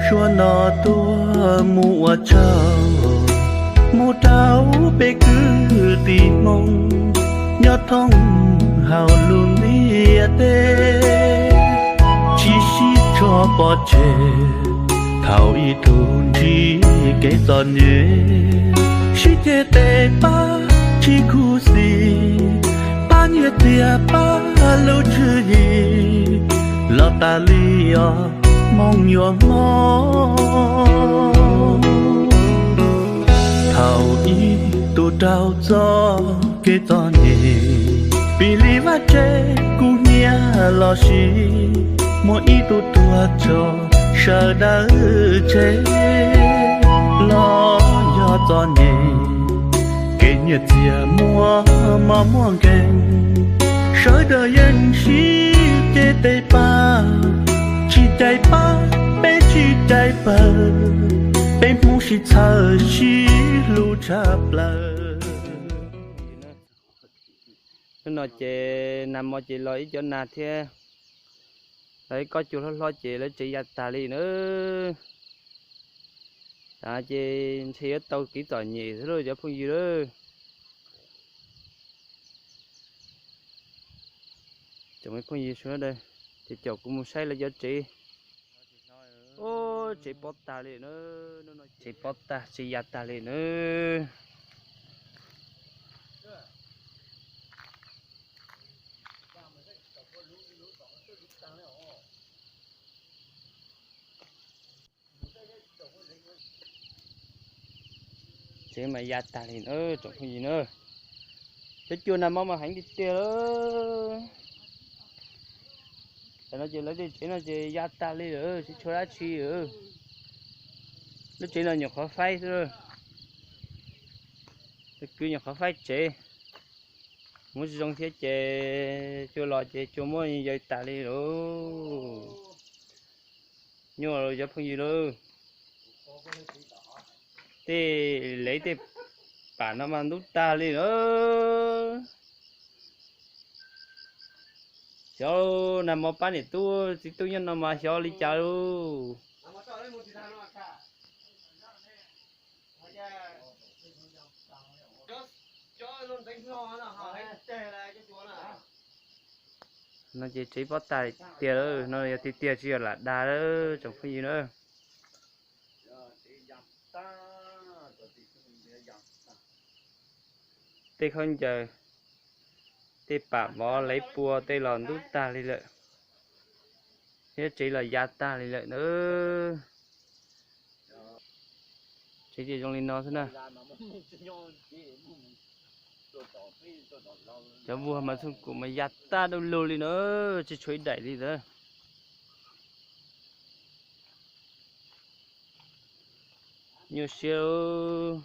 Tsuas no tuaj mus ua tsaug, mus rau peb kwv tij Hmoob nyob thoob hauv lub ntiaj teb. Tsis sib tso pov tseg thaum ib tug ntsib kev txom nyem, sib ceg tes pab tsis khuv xim, pab nyiaj txiag pab lub tswv yim, los tas li os Hmoob nyuam Hmoob. Thaum ib tug raug txoj kev txom nyem, vim li vaj tse kuv nyiaj los sis muaj ib tug tuag tso sawv daws tseg, los yog txom nyem kev nyiaj txiag muaj mob muaj nkeeg, sawv daws yeej sib ceg tes pab, tsis cais pab peb tsis cais pawg, peb Hmoob sib txhawj sib hlub tshaj plaws. Hnub no ces nag hmo ces los ib cov nag thiab, los ib kob cua hlob hlob ces lawv tsev ya tag li na. Ces ntshe yuav tau kev txom nyem xwb lauj cov phooj ywg lauj. Tsoom phooj ywg sawv daws, ces caum kuv mus saib lawv cov tsev. Ub, tsev pob tag li na, tsev pob tag tsev ya tag li na. Tsev mas ya tag li na tsoom phooj ywg na. Cov cua nag hmo mas heev tiag tiag lawm. Tam no ces lawv tej tsev no ces ya tag li lawm, tsis tshuav dab tsi lawm. Lub tsev no nyuam qhuav faib xwb, kwv nyuam qhuov faib tsev. Hmoov tsis zoo thiab ces cua los ces cua muab yaws tas li lauj. Nyuaj lauj cov phooj ywg lauj. Tej lev tej pam no mas ntub tag li lauj. Xyov nag hmo pab niam tub txiv tub nyob no mas xyov li cas lauj. No ces tsev pob tag tiag lawm, no yog tiag tiag tsis yog lam dag lawm tsoom phooj ywg na. Tej khaub ncaws, tej pam mov lev pua tej los ntub tag li lawm, thiab tsev los ya tag li lawm na. Tsev ces zoo li no xwb na. Cov vuag mas txhooj kum mas ya tag du lug li na, tsis tshuav ib daim li lawm. Nyuaj siab.